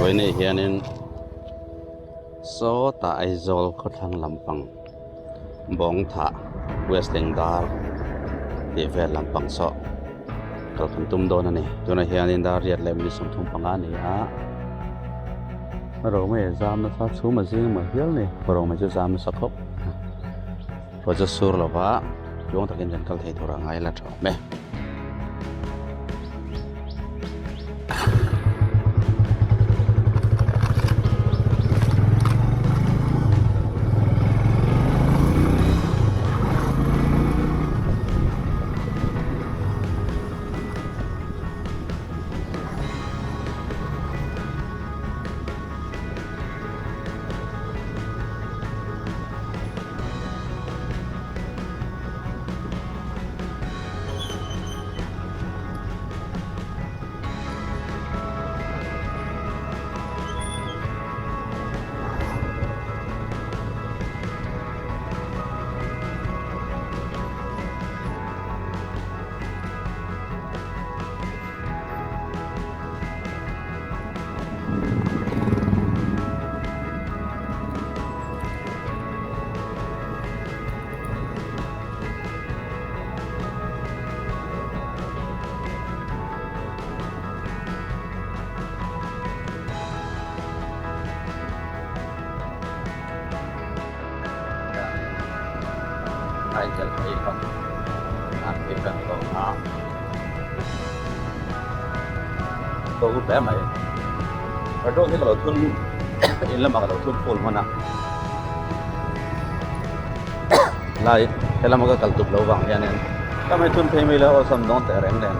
Vawiinah hianin sawtah Aizawl khawthlang lampang Bawngthah West Lengdar tih vel lampang saw kal kan tum dawn a ni. Tunah hianin dar riat leh minute 35 a ni a, ro mai a zam nasa chhum a zing mai hial a ni. Ro mai chu a zam nasa khawp a, ruah chu a sur lo va, tluang takin kan kal thei tur a ngai la tha awm e. Petrol hi ka lo thun in lamah ka lo thun full hman a lai helama ka kal tuk lo vang hianin ka mai thun phei mai lo awlsam dawn teh reng nen.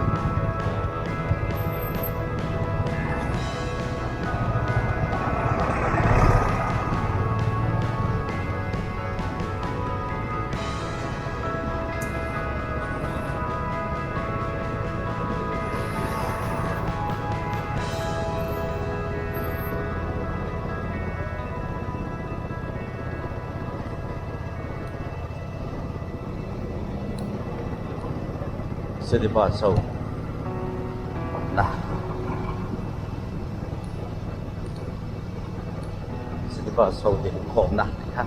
City bus ho awmna city bus ho din khawmna a ni a.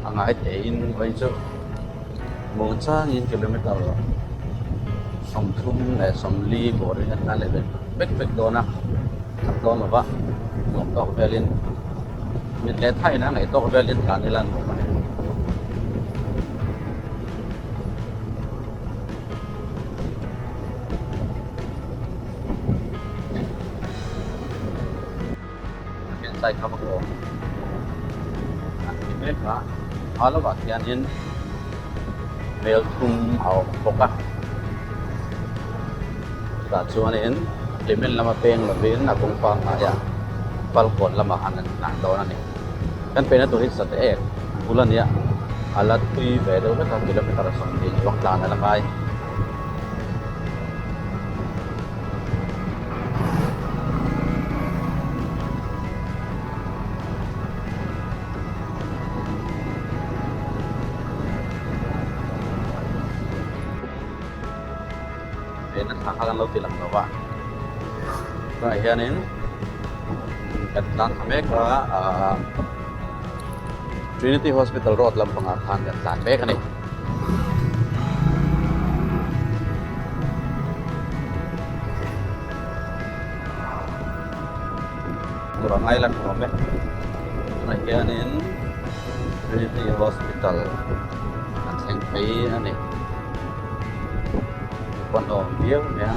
A ngai theiin vawi chu muang changin kilometer 30 leh 40 bawrin a tlan leh vek vek vek dawn a chak dawn lo va nuam tawk velin mit leh thain a ngaih tawk velin tlan ila nuam a ni. Sai kha vak awm an ti mek a hma lovah khianin mel thum a awm bawk a chutah chuanin hlimen lama peng lovin a kawng pangngai ah falkawn lamah khan an tlan dawn a ni kan pehna tur hi sate ek bul a nia a la tui ve deuh vek a kilometer 20 chuang tlan a la ngai. Ena thla kha kan lo ti lang lo va tunah hianin kan tlan thla mek a ahh Trinity Hospital road lampangah khan kan tlan mek a ni. Tur a ngai la tha awm e tunah hianin Trinity Hospital an thleng phei a ni pawn a awm viau mai a.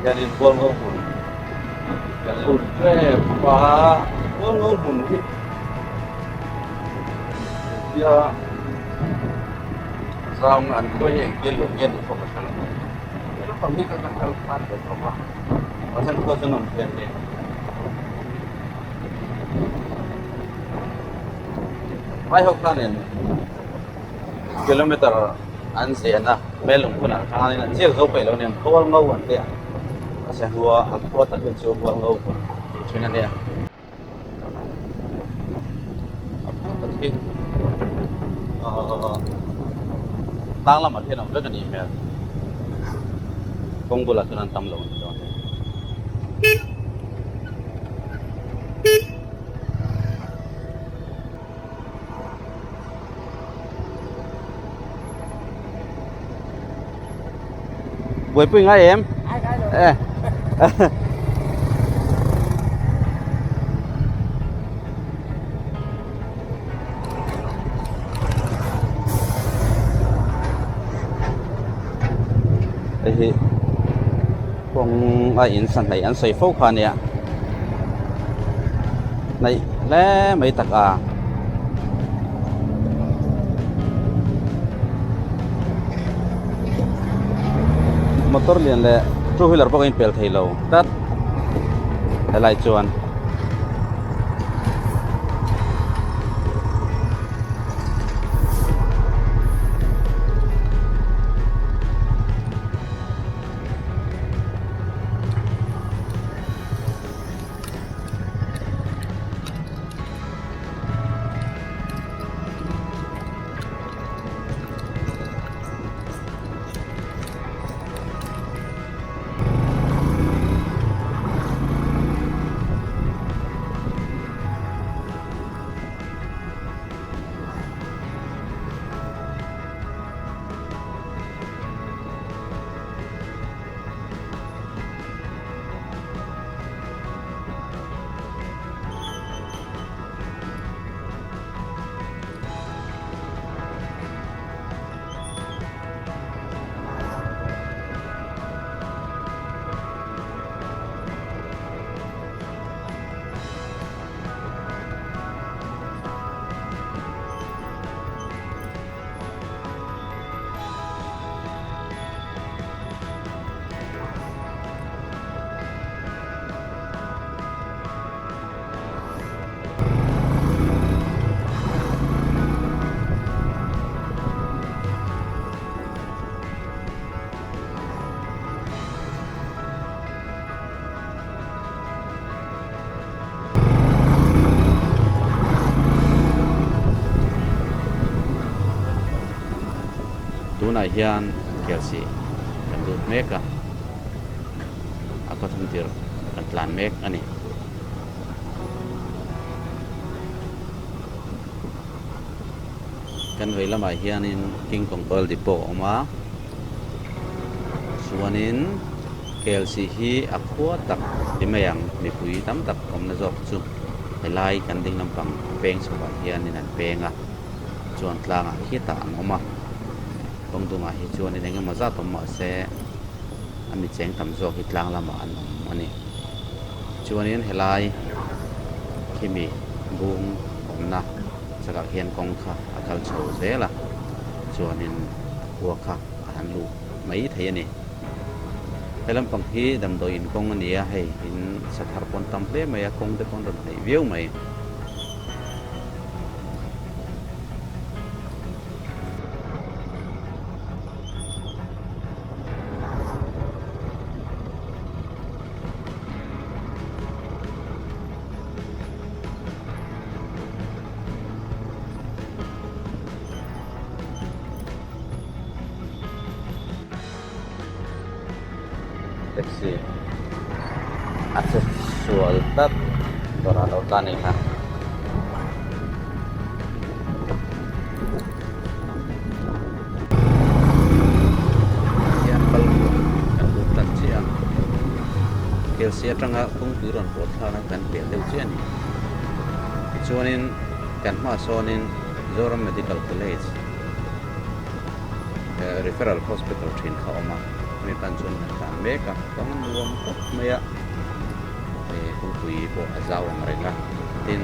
hianin Hualngo hmun kan lut ṭep a, Hualngo hmun hi engtia zang an khawi hi engtia luah nge ni pawh ka hre lo. He lampang hi ka kal khan ve tawp a, mahse khua chu nawm hmel hle. Vai ho khanin kilometer an zen a Melung hunah khanin an ziak zo peih lo nen khawl ngo an tia a se hnua an khua tak hi chu hual ngo hun tih thin a nia. A khua tak hi tlang lamah hian awm vek a nih hmel kawng bulah chuan an tam lo a ni dawn. Buaipui ngai em? Eh. Hei hi kawng a in sanhnaih an sawi fo kha a nia hnaih hle mai tak a. Motor lian leh two wheeler pawh a inpel thei lo tlat helai chuan. Tunah hian Kelsih kan lut mek a, a khaw thum tir kan tlan mek a ni. Kan vei lamah hianin King Kong Oil Depot a awm a, chuanin Kelsih hi a khua tak ti mai ang, mipui tam tak awmna zawk chu helai kan ding lampang peng chhovah hianin an peng a, chuan tlangah khiatah an awm a, kawng dungah hi chuanin eng emaw zat awm mah se a mi cheng tam zawk hi tlang lamah an awm a ni. Chuanin helai khimi bung awmna chakah khian kawng kha a kal chho zel a, chuanin khua kha a han luh mai thei a ni. He lampang hi damdawi in kawng a ni a, hei in sa thar pawn tam hle mai a, kawng te pawn rawn hnaih viau mai. Taxi a che sual tlat dawrah lo tlan a ni kha. Hian kal tur kan lut tan chiah a, Kelsih atanga kawngpui rawn pawh thlak a kan pel deuh chiah a ni. Tichuanin kan hma sawnin Zoram Medical College Referral Hospital thin kha a awm a. Hemi pan chuan an tlan mek a, kawng a nuam khawp mai a, hei kawngpui pawh a zau ang reng a, tin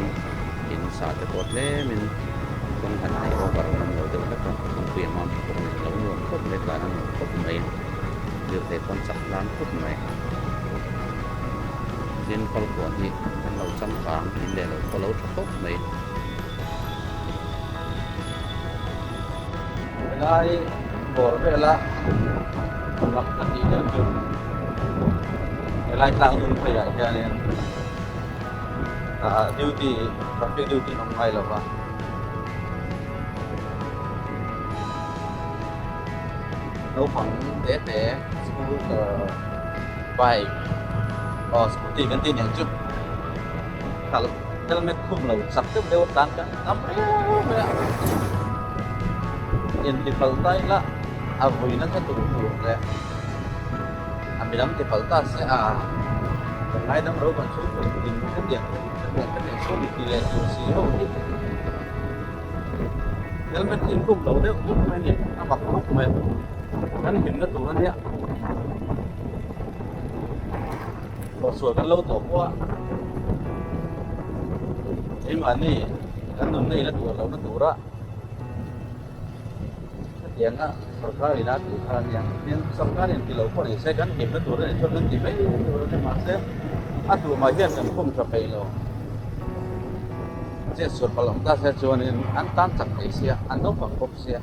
in sa te pawh tlemin kawng han neih over an awm lo deuh hlek a, kawngpui a mam tha bawk a ni, lo nuam khawp mai, tlan a nuam khawp mai, lirthei pawn chak tlang khawp mai. Tin Falkawn hi an lo changkang in leh lo pawh a lo tha khawp mai. Helai bawr vela mak ka tih deuh chu helai tlang dum pheiah hianin ah duty traffic duty an awm ngai lo va. Naupang te te scooter bike aw scooty kan tih nen chu khalh helmet khum lo chak deuh deuh a tlan kan tam riau mai a inti palh ta ila a vui nasa tur tur leh a midang ti palh ta se a kan ngaidam ro kan chhung tur ding hetiang hetiang hetiang sawn ti leh tur si ho hi helmet in khum lo deuh deuh mai a ni a mak khawp mai kan hlimna tur a nia. Tawhsual kan lo tawh pawh a, keimahni kan nunna ina tur lohna tura hetianga sorkar ina tih kha a nia. Tin, sorkar in ti lo pawh ni se kan hlimna tur a ni chuan kan ti mai tur a ni mahse a duh mah hian kan khum tha peih lo. Chetsual palh awm ta se chuanin an tan chak thei sia, an naupang bawk sia.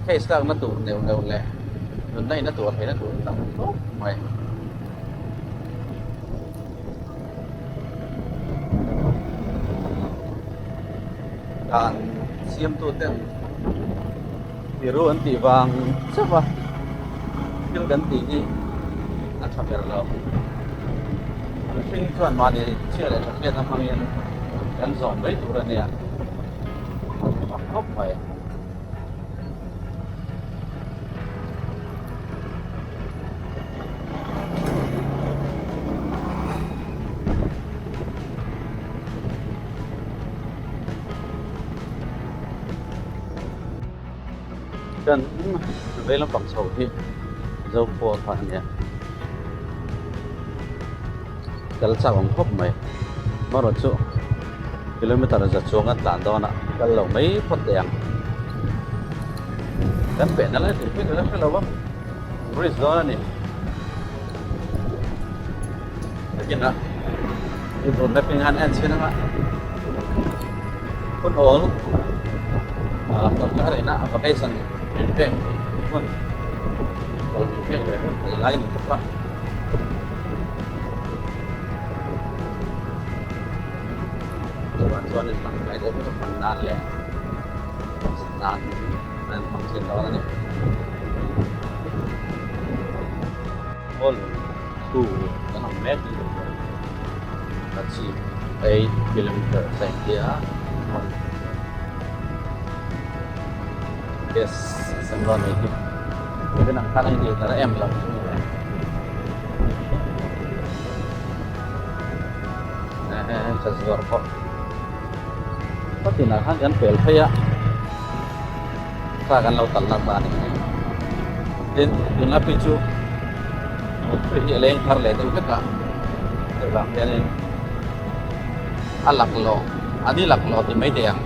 Case lakna tur neuh neuh leh nunna ina tur theihna tur tam khawp mai. Dan siamtu ten tiru an tih vang chauh a thil kan tih hi a tha ber lo. Mihring chuan mahni chhia leh tha hriatna hmangin kan zawm mai tur a nia. A khawp mai. Kan vei lampang chho hi Zokhua kha a nia. Kal chak awm khawp mai. Amaherawhchu kilometer za chuang a tlan dawn a kal lo mai phawt teh ang. Kan pehna lai tur phei ka la hre lo va, bridge dawn a ni. Nakinah Google map in han en chhin anga hun awl ah sorkar ina a vacation min pek hun awl min pek ve hun thei lai ni bawk a. Chuvang chuanin tangkai deuh deuh hman nan leh zin nan an hmang thin dawn a ni. Hall thu kan awm mek ni tur a chhip 8 kilometer a intia hmun gas sem dawn a nih hi tunah khan a inlirter em lo chu ni e. Ka zuar pawh khaw tinah khan kan pel phei a thla kan lo talh nasa a ni tin tunlai phei chu phei hi a leng thar leh deuh vek a chuvang hianin a laklawh a ni laklawh ti mai thei ang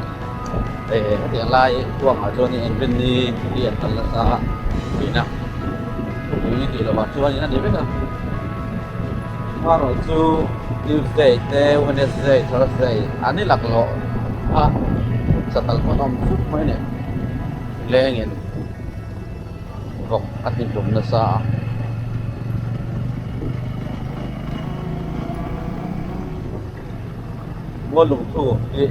hetiang lai huangah chuanin engvin ni hi an kal nasa thin a thupui tih lovah chuanin a ni vek a amaherawh chu Tuesday te Wednesday Thursday a ni laklawh a satal pawn awm thut mai a ni lengin vawk a ti hlum nasa a. Mual lungthu hi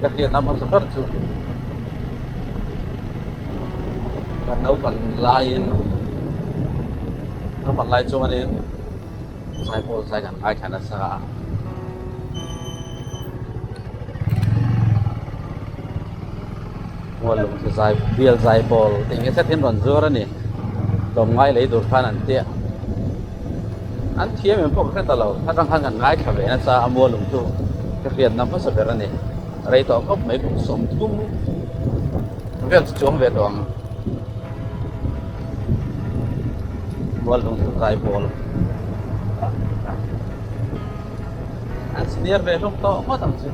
ka hriatna hmasa ber chu kan naupan laiin naupan lai chuanin zaipawl zai kan ngaithla nasa a. Mual lungthu zai bial zaipawl tih nge zet hian rawn zuar a ni tlawmngai lei tur khan an tia. An thiam em pawh ka hre ta lo, atang khan kan ngaithla ve nasa a mual lung chu ka hriatna hmasa ber a ni. Rei tawh khawp mai kum 30 vel chu chuang ve tawh ang. Muallungthu zaipawl an senior ve hlawm tawh ngawt ang chu.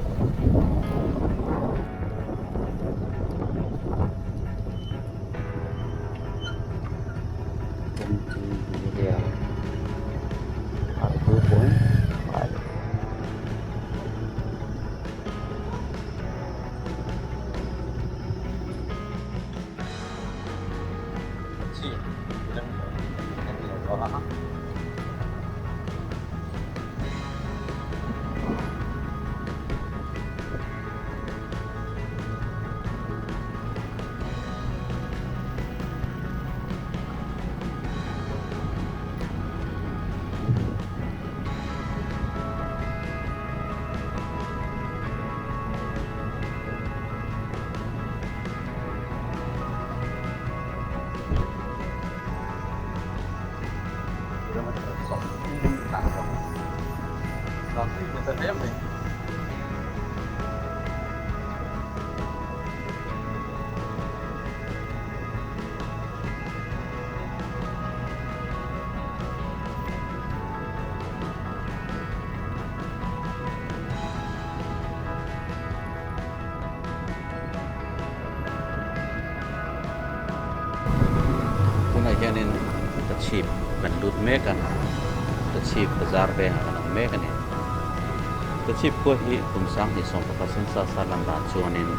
Tunah hianin tachhip kan lut mek a, tachhip bazar vengah kan awm mek a ni. Tachhip khua hi kum 2021 census a lan dan chuanin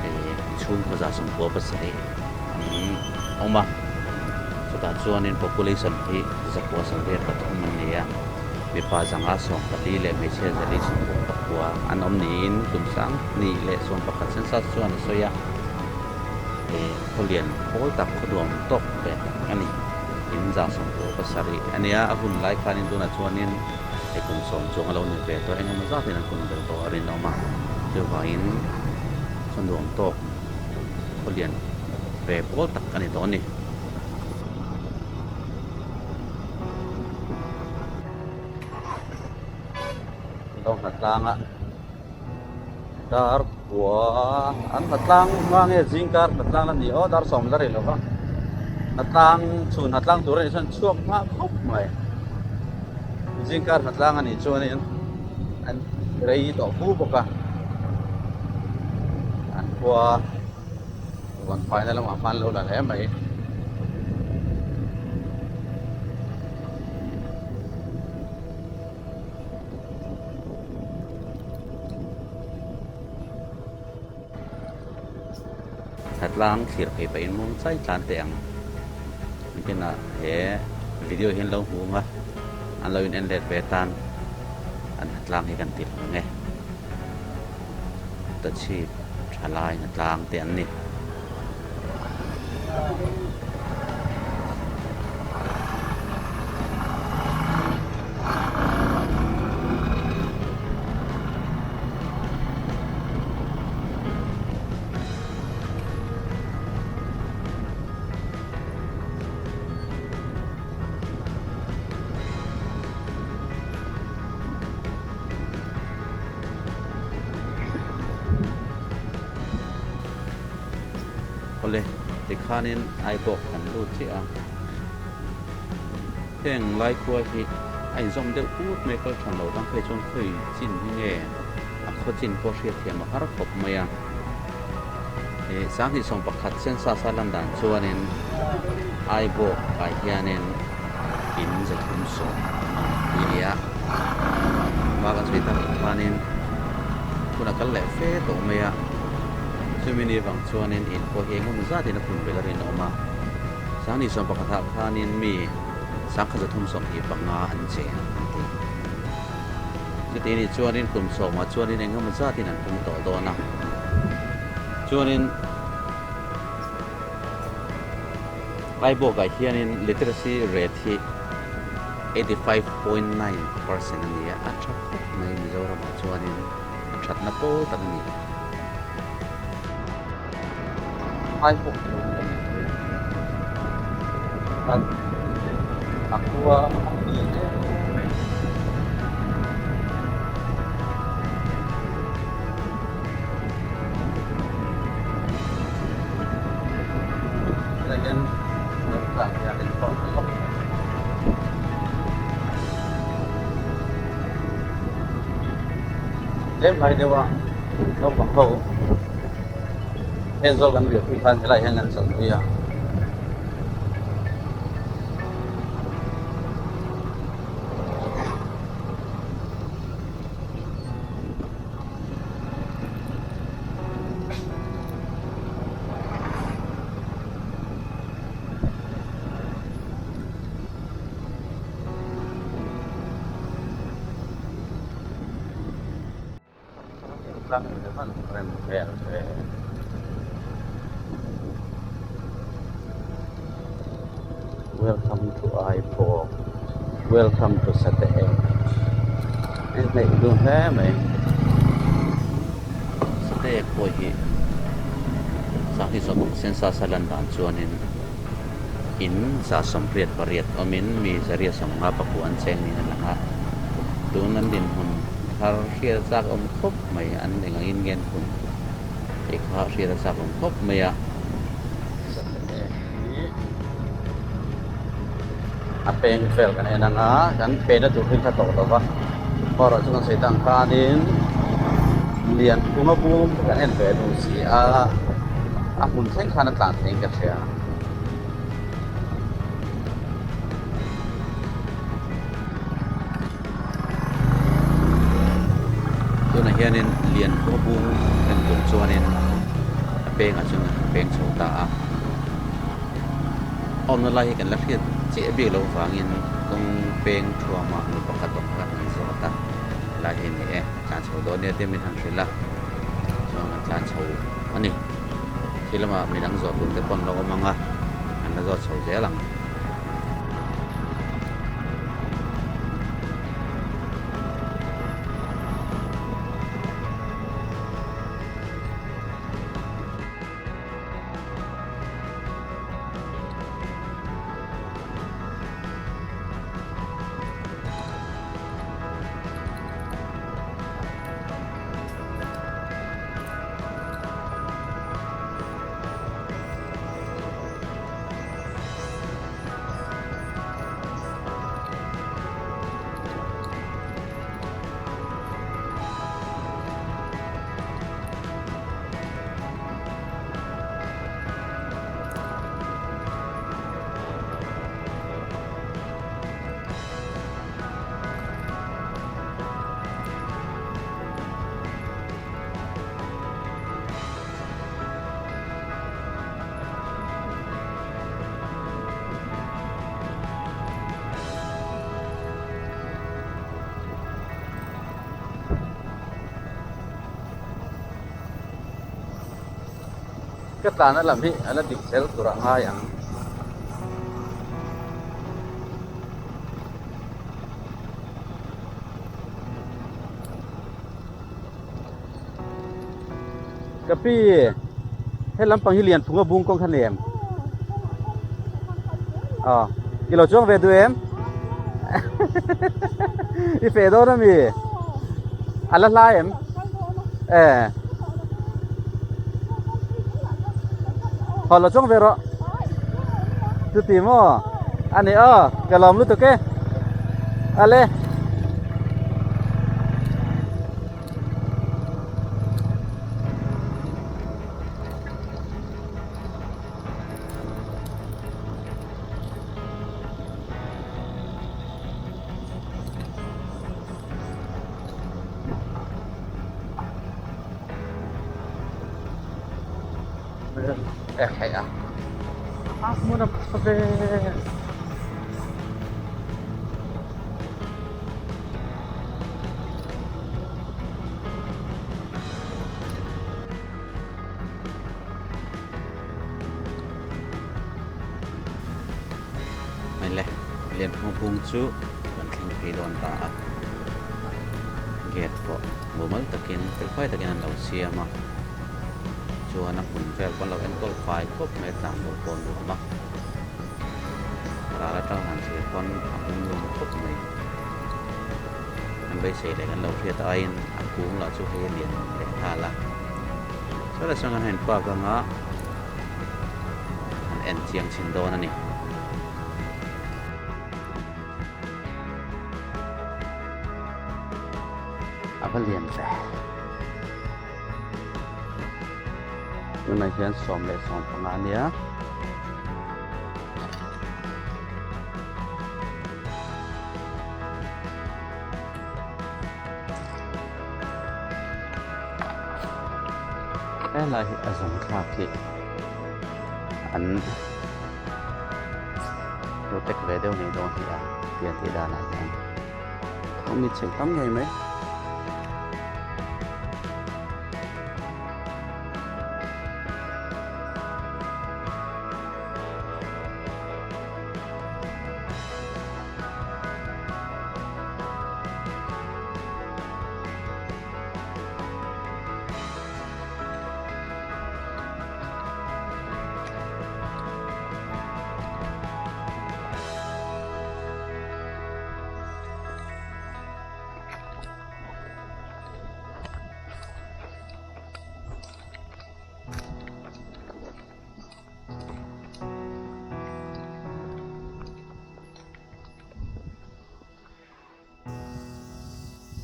ih chhungkaw 97 an awm a, chutah chuanin population hi 983 an ni a. Mipa 114 leh hmeichhia 469 an awm niin kum 2021 census chuan a sawi a, ih khawlian pawl tak khaw nuam tawk ve tak a ni. In 97 a nia, a hun lai khanin tunah chuanin hei kum 10 chuang a lo ni ve tawh, engemaw zatin an hun ber tawh a rinawm a, chuvangin khaw nuam tawk khawlian ve pawl tak a ni tawh a ni. Dawhna tlanga dar kua an hnatlang hma nge zingkar hnatlang la ni aw dar sawm la rih lo va hnatlang chhun hnatlang tur a nih chuan chhuak hma khawp mai zingkar hnatlang a nih chuanin an rei tawh fu bawk a an khua Rawn faina lamah hman lo la hle mai. Tlang thlir phei pahin muang chai tlan teh ang. Nikinah he video hian lo hmu ang a, an lo in en let ve tan an tlang hi kan ti lo ang e. Tachhip thalai na tlang te an ni. Awle, tikhanin Aibawk kan lut chiah a, heng lai khua hi a inzawm deuh put mai kal than lo dang phei chuan khawi chin hi nge a khaw chin pawh hriatthiam a har khawp mai a. Ih 2021 census a lan dan chuanin Aibawk ah hianin in 310 an awm tih a ni a, hma kan sawi tak ang khanin hun a kal leh fe tawh mai a, chumi ni vang chuanin in pawh hi engemaw zatin a phun belh a rinawm a, 2021 ah khanin mi 1325 an cheng an ti. Chuti nih chuanin kum sawmah chuanin engemaw zatin an pung tawh dawn a, chuanin Aibawkah hianin literacy rate hi 85.9% a ni a, a tha khawp mai Mizoramah chuanin a thatna pawl tak a ni. Aibawk hi lo ni ang a khua a ni hle mai. Tunah hian Laltlang hianin pawh a lawk. Tlem hlai deuh a naupang ho Aizawl kan riah pui khan helai hian kan chawlhpui a. Welcome to Aipaw Welcome to Sateek en hneih dun hle mai Sateek pawh hi Sanghi sawmhnih census a lan dan chuanin in 188 awmin mi 159 an cheng niin a lang a tun an dinhmun thar hriat a chak awm khawp mai an eng angin nge an hun tih kha hriat a chak awm khawp mai a. A peng vel kan en ang a kan pena tur hi kha tawh lo va erawh chu kan sawi tang khanin lian phunga bung kan en ve duh si a a hmun thleng khan a tlan theiin ka hria. Tunah hianin lian pawh bung en tur chuanin a pengah chuan a peng chho ta a awmna lai hi kan la hriat chiah bik loh vangin kawng peng thuama mi pakhat awm kha kan zawt a helai hi a ni e tlan chho dawn nia tia min han hrilh a chuan kan tlan chho a ni khi lamah midang zawh tur te pawh an lo awm ang a an la zawt chho zel ang. Ka tlana lam hi a la dik zel tur a ngai ang. Ka pi he lampang hi lian phung a bung kawng kha ni em? Aw i lo chuang ve duh em? I feh dawn ami? A la hlai em? E Haw lo chuang ve rawh. Chuti maw? A ni aw ka lawm lutuk e. Ale. A hmun a pha ve. Hmel e, Lianphung bung chu kan thleng phei dawn ta a, gate pawh mumal takin felfai takin an lo siam a, chuan a hmun vel pawh an lo enkawl fai khawp mai a tlan loh pawh a nuam a, ral atang han thlir pawn a hmun nuam khawp mai. Kan beisei leh kan lo hriat aiin a kung lah chu hei a lian leh nghal a. Chuan chuan kan han park anga an en chiang chhin dawn a ni. A va lian ve. Tunah hian 15 a nia. Helai hi a zawng thlak hi an protect ve deuh nei dawn hi a pian tih danah hian thawm mi chheh tam ngei mai.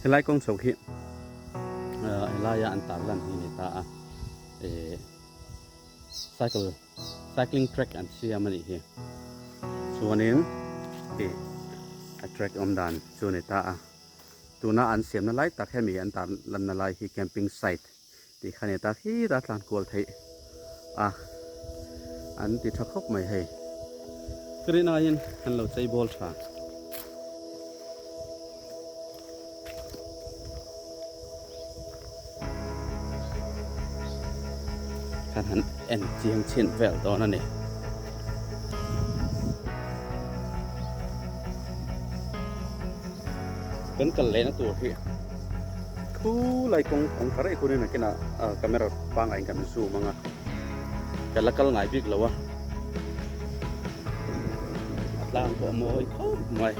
Helai kawng chho khi helaia an tar lan hi a ni ta a eh cycle cycling track an siam a nih hi chuanin ih a track awm dan chu a ni ta a tuna an siamna lai tak hemi an tar lanna lai hi camping site tih kha a ni ta khita tlan kual theih a an ti tha khawp mai hei ka rin aiin an lo chei bawl tha. Kan han en chiang chhin vel dawn a ni. Kan kal lehna tur hi Thu lai kawng kawng tha rei hunin a kinah camera pangngai in kan zoom ang a, ka la kal ngai bik lo a, a tlang pawh a mawi khawp mai.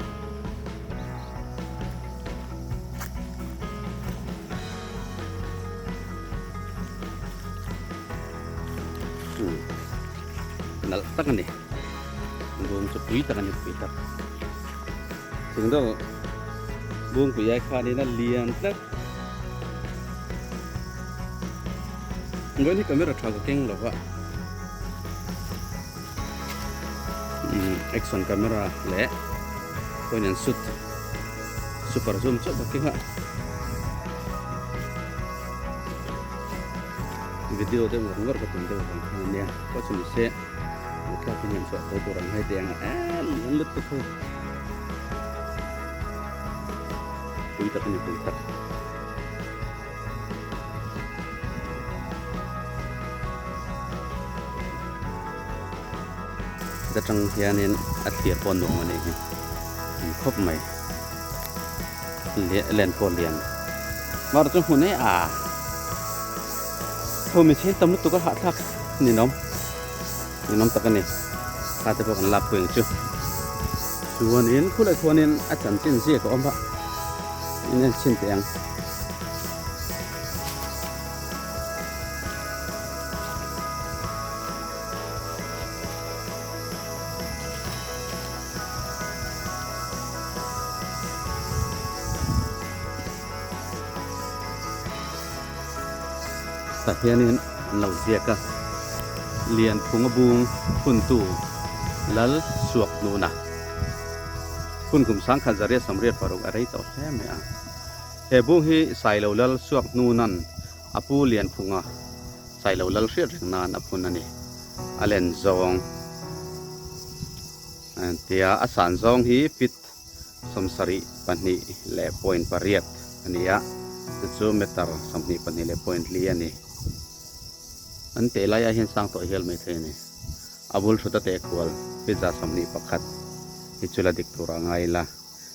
Nalh tak a ni, bung chu pui tak a ni pui tak. Thingdawh bungpui ai khanin a lian tlat. Vawiin hi camera tha ka keng lo va. Umm action camera leh point and shoot super zoom chauh ka keng a. Video deuh ngawr ngawr ka tum deuh vang khan ania. Pawh chu ni se thlak hi hian chhuah tho tur ang hai teh ang a em lutuk ho. Pui tak a ni pui tak. Heta tang hianin a thlir pawh nuam a nih hi ni khawp mai len pawh lian mar chu hmun e a tho mi chhe tam lutuk a hahthlak ninawm ninawm tak a ni thla te pawh kan lak pui ang chu chuanin khulai khuanin a chanchin ziak a awm a in en chhin teh ang. Tah hianin an lo ziak a, Lianphunga bung huntu Lal Suakhnuna hun kum sangkhat zariat sawmriat paruk a rei tawh hle mai a. He bung hi Sailo Lal Suakhnuna'n a pu Lianphunga Sailo Lal hriat reng nan a phun a ni. A len zawng tia a san zawng hi fit 72 leh point pariat a ni a, chu chu meter 22 leh point li a ni. An teh laiah hian sang tawh hial mai thei a ni. A bul thut a teh kual feet 21 hi chu la dik turah ngai ila,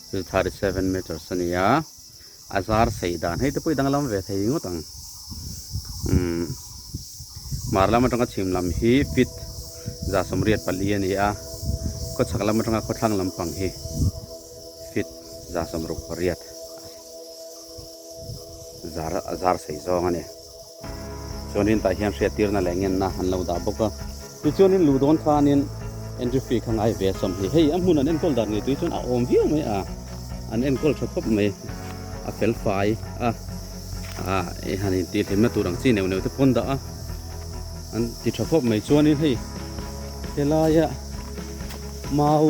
chu chu 37 meters a ni a, a zar sei dan hei te pawh i danglam ve thei ngawt ang. Umm hmar lam atanga chhim lam hi feet 84 a ni a, khawchhak lam atanga khawthlang lampang hi feet 68 zar zar sei zawng a ni. Chuanin tah hian hriattirna leh ngenna an lo dah bawk a, tichuanin luh dawn khanin entry fee kha ngai ve sawm hi. Hei a hmun an enkawl dan ngei tui chuan a awm viau mai a, an enkawl tha khawp mai. a fel fai a ah han intih hlimna tur ang chi neuh neuh te pawn dah a an ti tha khawp mai chuanin hei helaia mau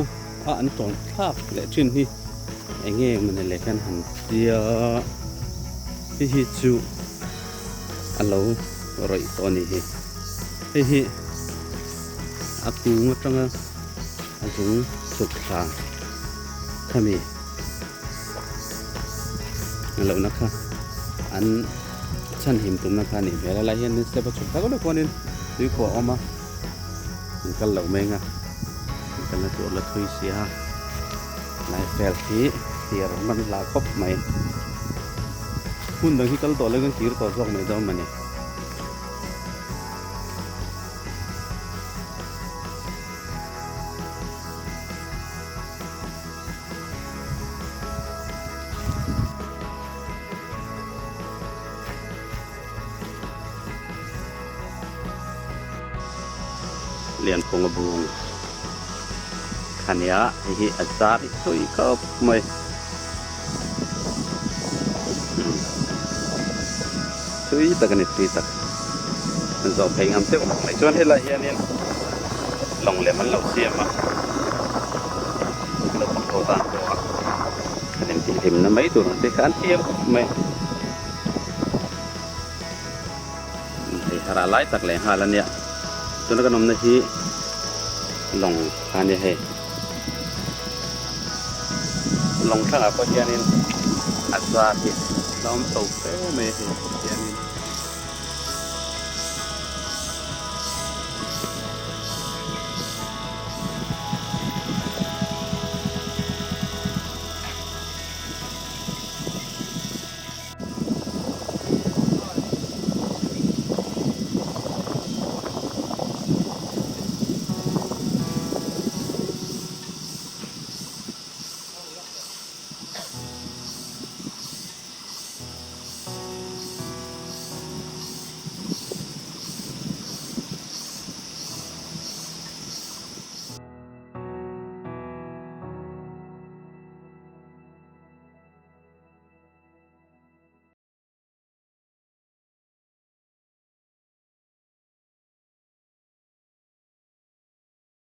a an tawn thlak leh thin hi eng nge mawni le khan han tia hei hi chu a lo rawih tawh a ni hi hei hi a kung atanga a zung chhuk thla khami lohna kha an chhanhim tumna kha a nih hmel a lai hian step a chhuk tak lawk khuanin tuikhuah a awm a an kal loh mai ang a an kalna tur la thui si a lai vel hi thlir man hla khawp mai hmun dang hi kal tawh lo in kan kir tawh zawk mai dawn mawni. Lianphunga bung a nia hei hi a zar hi thui khawp mai thui tak a ni thui tak an zawh phei ngam teuh mai chuan helaiah hianin lawng lem an lo siam a naupang ho tan pawh a an intihhlimna mai tur ang te kha an thiam khawp mai. Hei harah lai tak leh nghal a nia tuna kan awmna hi lawng kha a nia hei lawng thlangah pawh hianin a zar hi a awm chho fe mai a hei hianin.